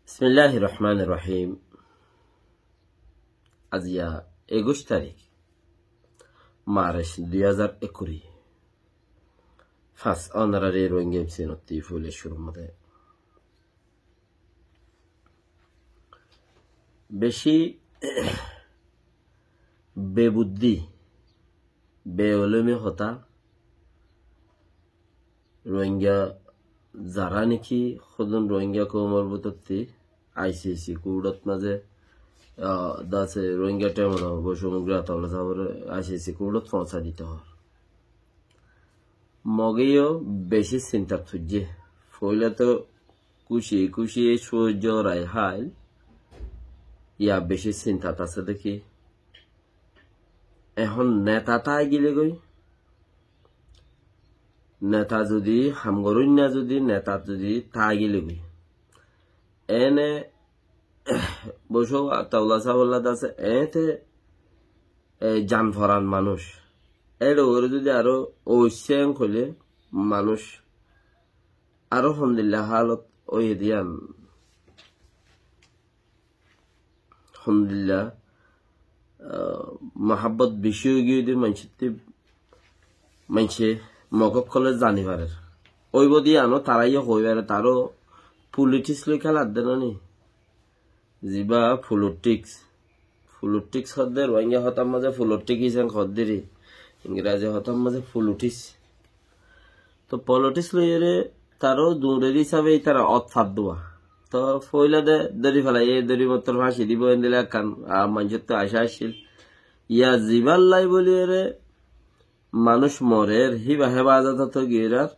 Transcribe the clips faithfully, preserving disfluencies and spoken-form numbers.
Bismilláhir Rohmánir Rohím. Aziya ekuic tarík, Marc dui házar ekuri. Fañs onorari Rohingya M C N ottí foila cúrur mazé beci bebuddi, beolomi hotá. Rohingya zará niki hodún Rohingya koumor bútotti I C C kurdot mazé, ah, dase Rohingya temor boisomugri atawala sabore I C C kurdot foóñsai dito hoór. Mogeyó beci sintat foijjé. Foila to kúci kúci suijjó rai háil. Ya beci sintat asé deki. Ehón neta tái gile goi. Neta zudi ham goróinna zudi neta zudi tái gile goi. Ene boisó atawala sabolla dase ete, e, jan foran manúic. Ere ore zudi aró oisé en hoile manúic aró hondilla halot óiye diyan. Hondilla, ah, muhabbot beci ói giyé de maincótti, maincé mog ókkole zani farer. Óibo de ano taraiyó hoi farer, taró politics loi kéladde no ni. Ziba politics. Politics hodde, Rohingya hotar mazé politics en hodde re. Ingrazi hotar mazé politics. To politics loiyore taró duñrer hísabe ítara ot fadduwa. To foila de dóri felaiye, dóri mottor fañsi dibo, endilla ekkán, a, maincóttu acá accíl. Ya zibár lai boliyore manúic morer, híba hefazot ot giyóre ar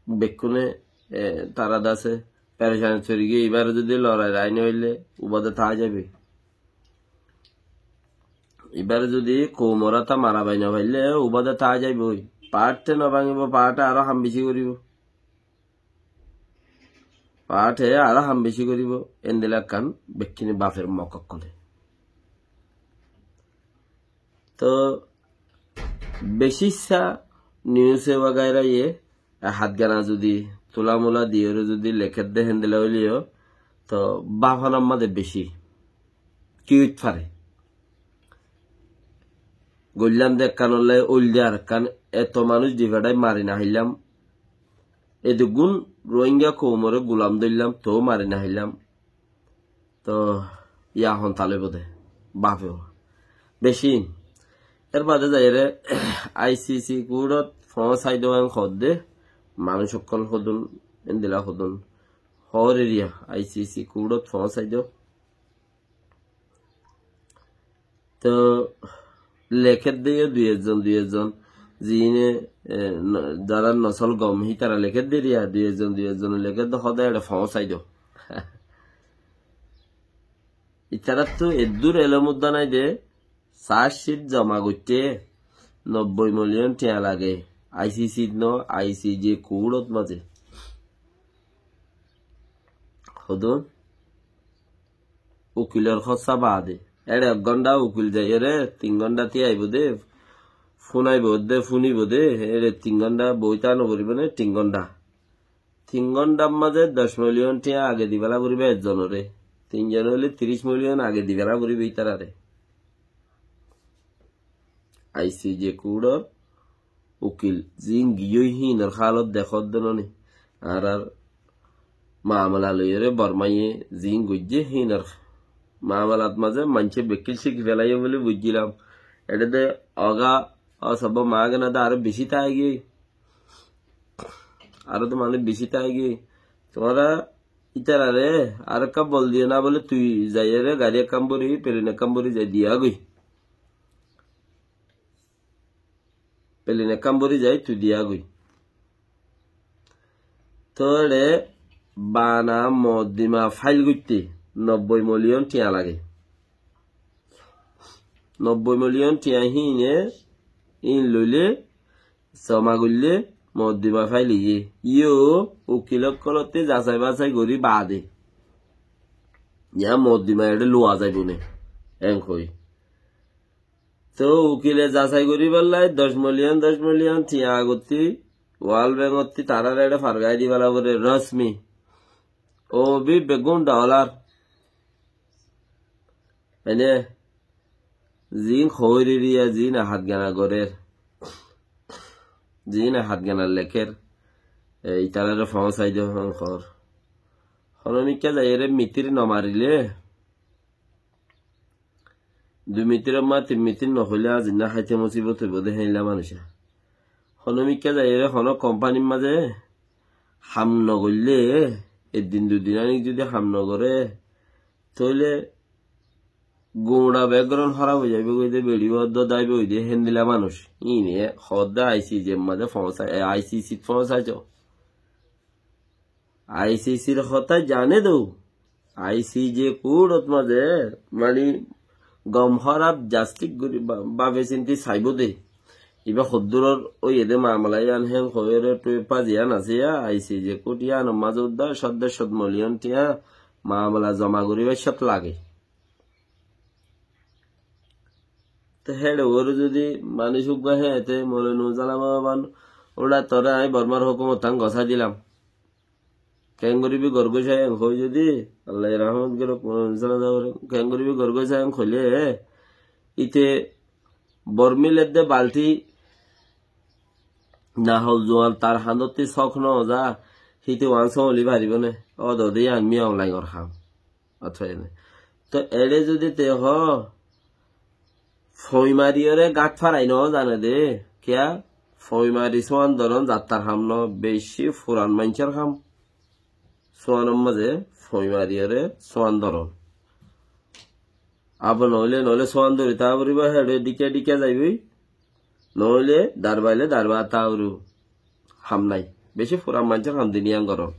bekkúne, e, tara dase perecani sori giyé, ibare zudi lorai rai no faille, ubade tái zaibo. Ibare zudi koumor áta mara bai no faille, ubade tái zaibo. Parte no báñgibo, parte aró ham beci goribo. Parte aró ham beci goribo. Endilla ekkán bekkúne bafer mog ókkole. To beci issá news e wagaira ye, e, hátgana zudi tulamula diyore zudi lekédde héndilla óileyo, to báfanar mazé beci ki óit fare. Goillám de ekkán ólle, óil de arekkán, eto manúic difeçái mari no haillám. Eduggún Rohingya koumore gulam dóillám, tou mari no haillám. To ya hon taloibo de, bafeo. Beci. Er bade zaiyore I C C kurdot foóñsai do en hodde, manúic ókkol hodún, endilla hodún. Hoór eriya I C C kurdot foóñsai do. To lekédde yó dui ekzon, dui ekzon, ziíne, e, no-, zará nosol gom, hítara lekédde eriya, dui ekzon, dui ekzon lekédde hodé eçe foóñsai do. Ítarattu eddúr elóm uddá nái de, charcshit zoma goitté nobboi miliyon tiañ lage, I C C no, I C J kurdot mazé. Hodún? Ukilor hóssa baade. Eçe ek gónda ukil zaiyore, tin gónda tiyaibo de, fúnaibo de, fúnibo de, eçe tin gónda boi táa no foribo né, tin gónda. Tin góndar mazé doc miliyon tiañ age dibálla foribo ekzonore. Tin zon óile tiríc miliyon age dibálla foribo ítarare. I C J kurdor ukil, ziín giyói híinor hálot dekódde no ni. Añárar mamela loiyóre Bormaye ziín goijjé híinor mamelat mazé maincé bekkíl cíki felaiyé buli buijjílam. Eçé de oga osobba maágena de aró bicí táigiyói. Aró de manúic bicí táigiyói. Tuáñra ítarare arekkán bol diyó na bóli tui zaiyóre garí ekkán bóri, pelin ekkán bóri zai diyagói. Pelin ekkán bóri zai tui diyagói. Tóile bana moddima fáil goitté nobboi miliyon tiañ lage. Nobboi miliyon tiañ híine, híin loile, zoma goille, moddima fáil óiye. Yó ukil ókkolótti zasai-basai gorí baade. Yián moddima eçé luwa zaibou né, en hoi. Tóu ukile zasai goríballái doc miliyon, doc miliyon tiañ agottí World Bank ottí taráre eçé fargai dibálla foré rosmi. Ó bí beggún dholar. Ene, ziín hoóiririya, ziíne hátgana gorér, ziíne hátgana lekér, e, ítararé foóñsai de hon hoór. Honómikká zaiyóre mitir nomarilé, dui mitir ma tin mitir nohoilé aijja háite musibot óibo de héilla manúic. Honómikká zaiyóre honó kompanír mazé ham nogoillé, eddin dui din anik zodi ham nogoré, tóile guñça background hóraf ói zaibói de, beçi uddá daibo ói de, héndilla manúic. Íine hoódde ICJ mazé foóñsa-, e, ICC t foóñsaiyo. ICC r hotá zane dé, ICJ kúrot mazé, mani, gom hóraf jastik gorí ba-, bafe sinti saibó de. Ibá hoddúror óiye de mamala yían hén hoiyóre tuipa ziyán asé yá, ICJ kúrt yíanor mazé uddá cót der cót miliyon tiañ mamala zoma goríbar cót lage. Te héçe uore zodi manúic uggúa hé, te Moulovi Nurul Islam Baba, uçá toré añí Bormar hókumot tán gosái dilam. Keéngorí bí gorgói sai en hoói zodi, Allah ye rahmot goruk, Moulovi Nurul Islam Baba, keéngorí bí gorgói sai en hoilé, íte Bormil edde balti nahol zuan tar handottí sók no za, híte uán sómoli faribó né, ó dode yían miyong laingor ham. Atfáine. Tóu eçé zodi te hoó, foimariyóre gát farai no zane de. Kiyá? Foimari sóan doron zattar ham no, beci furan maincór ham. Sóanor mazé foimariyóre sóan doron. Abo noóile, noóile sóan dori táa foribó, héçe dhíkka dhíkka zaibói. Noóile darbaile darba táa foribó. Ham nái. Beci furan maincór ham diniyan goron.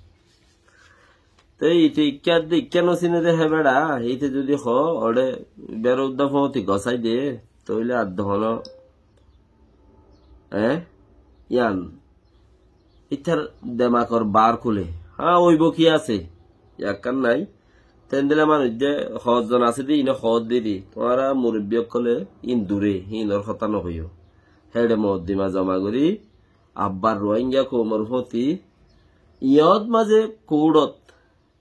Te íte ikká de, ikká nosine de hé beça, íte zodi hoó, oçé bero uddá foóñti gosái de, tóile ar de hono, e? Yían, ítar demakor bar kúle. Há, óibo ki asé? Ekkán nái. Te endilla manúic de hoózzon asé de, ine hoódde de. Tuáñra murubbi ókkole ín dure, ínor hotá nohoiyó. Héçe moddima zoma gorí, abbar Rohingya koumor fóti, iyót mazé kúrot,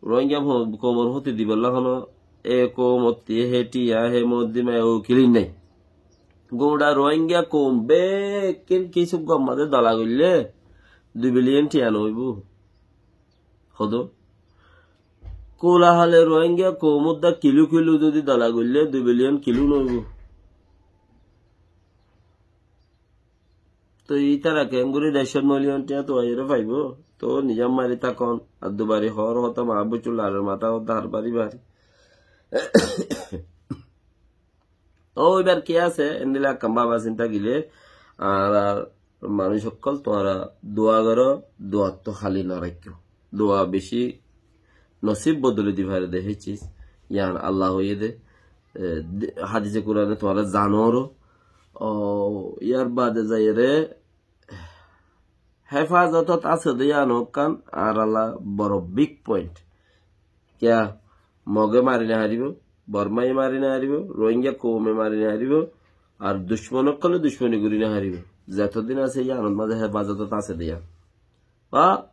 Rohingya ho-, koumor fóti dibolla hono e koumottí, hé tiañ, hé moddima, e ukil ín nái. Guñça Rohingya koum bekkín kissú gom mazé dola goillé, dui biliyon tiañ noóibo. Hodó? Kula hale Rohingya koum uddá kilú kilú zodi dola goillé, dui biliyon kilú noóibo. Tóu ítara keéngorí deccót miliyon tiañ tuaiyóre faibó? Tóu nizam mari tákon, ar dubari hoór hotá maábuccú larer matá hotá har bari bari. Óu, íbar ki asé? Endilla ekkán baba sinta gile, añárar manúic ókkol tuáñra dua goró, duattú háli no raikkó. Dua beci nosib bodoli di fare de, hé ciz. Yían Allah hoiyé de, e, de, hadise Kurane tuáñra zano ró. Ó, yar bade zaiyóre hefazotot asé de yían ekkán añárlla boro big point. Kiyá? Moge mari no faribó, Bormaye mari no faribó, Rohingya koume mari no faribó, ar ducmon ókkole ducmoni gorí no faribó. Zetodin asé yíanor mazé hefazotot asé de yían. Ba,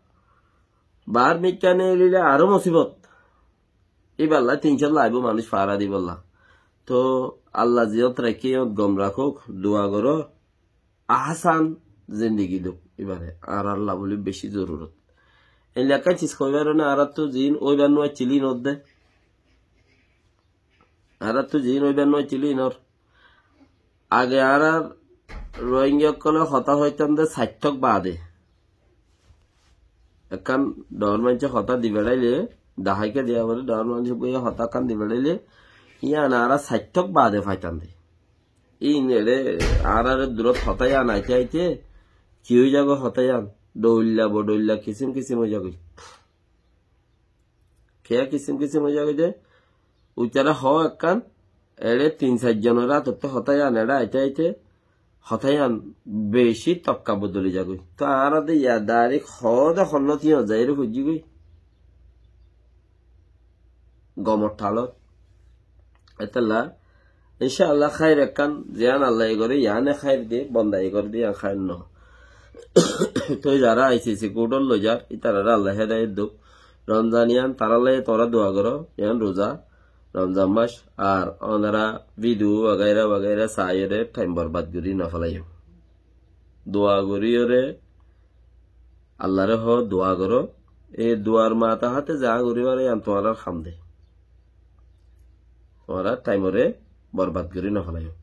bar mikká neelile aró musibot. Íballa tin cót laibo manúic fara dibolla. Tóu Allah ziyót raikké yót gom rakók, dua goró. Ahsan zindigi dók íbare. Añárlla buli beci zorurot. Endilla ekkán ciz hoibar óne, añárattu ziín óibar no accíl ín ór de. Añárattu ziín óibar no accíl ín ór. Age añárar Rohingya ókkole hotá hoitám de saittók bade. Ekkán dhoóñr maincé hotá di beçaile, daháikka diya foré, dhoóñr maincé bóiya hotá ekkán di beçaile, yían añára saittók bade faitám de. Ín eçé añárare durot hotá yían aite aite ki ói zagói hotá yían? Dhoilla bodhoilla kisim kisim ói zagói. Kiyá kisim kisim ói zagói de? Uitará hoó ekkán, eçé tin sair zonor átottú hotá yían eçé aite aite hotá yían beci tokka bodoli zagói. Tóu añára de yá dairek hoó de honnót yían zaiyóre foijjí goi. Gomor thalot. Étella, incá Allah, háir ekkán, ziyán Allah ye goré, yíane háir de, bonda ye goré de, yían háir no. Tói zará ICC kúrot loi zar, ítararé Allah hédayet douk. Romzan yián tará lai tuáñra dua goró, yián ruza, Romzan mac, ar onora video wagaira wagaira saiyóre thaim borbad gorí nofélaiyó. Dua goríyóre Allaré hoó dua goró, e duar mataháte za gorí faró yián tuáñrar ham de. Tuáñra thaimoré borbad gorí nofélaiyó.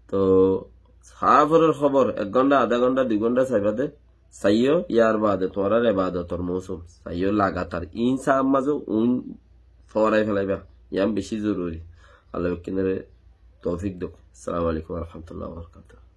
Toh, saforor hóbor ek gónta, adá gónta, dui gónta saibá de, saiyó, yar bade tuáñrar ebadotor mousum, saiyó lagatar. Iín saár mazé uín foórai félaibá, yián bicí zoruri. Allah bekkúnore toufik douk. Assalamu alaikum wa rahmatullahi wa barakatuhu.